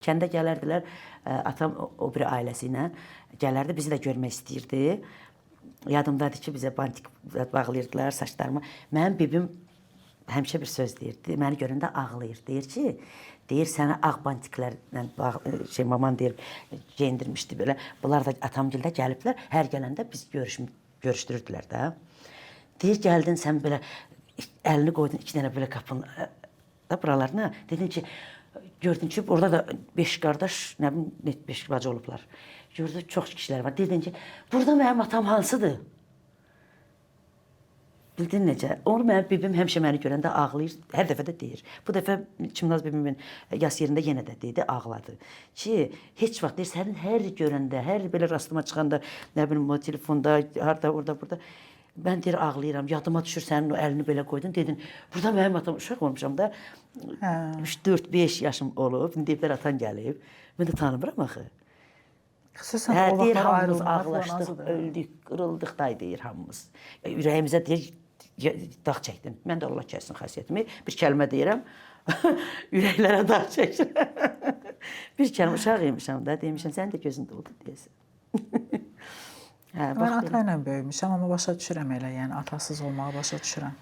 Kəndə gələrdilər, atam o biri ailəsi ilə gələrdi, bizi də görmək istəyirdi. Yadımdadır ki, bizə bantik bağlayırdılar saçlarıma. Mənim bibim həmişə bir söz deyirdi. Məni görəndə ağlayır. Deyir ki, deyir sənə ağ bantiklərlə bağ, şey maman deyir geyindirmişdi belə. Bunlar da atamgildə gəliblər. Hər gələndə biz görüşdürürdülər də. Deyir gəldin sən belə əlini qoydun iki dənə belə qapının da buralarına. Dedin ki, gördün ki, orada da beş qardaş, nə bilim, beş bacı olublar. Gördü çox kişilər var. Dedin ki, burada mənim atam hansıdır? Bildin necə? Onu mənim bibim həmişə məni görəndə ağlayır. Hər dəfə də deyir. Bu dəfə Çimnaz bibimin yas yerində yenə də dedi, ağladı. Ki, heç vaxt deyir, sənin hər görəndə, hər belə rastıma çıxanda, nə bilim o telefonda, harda, orada, burada mən deyir ağlayıram. Yadıma düşür sənin o əlini belə qoydun, dedin. Burada mənim atam uşaq olmuşam da. Hə. 3 4 5 yaşım olub. İndi deyiblər atan gəlib. Mən də tanımıram axı. Xüsusən Hə, o deyir vaxtlar hamımız ayrılmaq falan ağlaşdıq, azdır. öldük, qırıldıq day deyir hamımız. Ürəyimizə deyir dağ çəkdin. Mən də Allah kəssin xasiyyətimi. Bir kəlmə deyirəm. Ürəklərə dağ çəkirəm. Bir kəlmə uşaq imişəm də demişəm, sənin də gözün doldu deyəsən. Hə, Mən bax ata ilə böyümüşəm, amma başa düşürəm elə, yəni atasız olmağı başa düşürəm.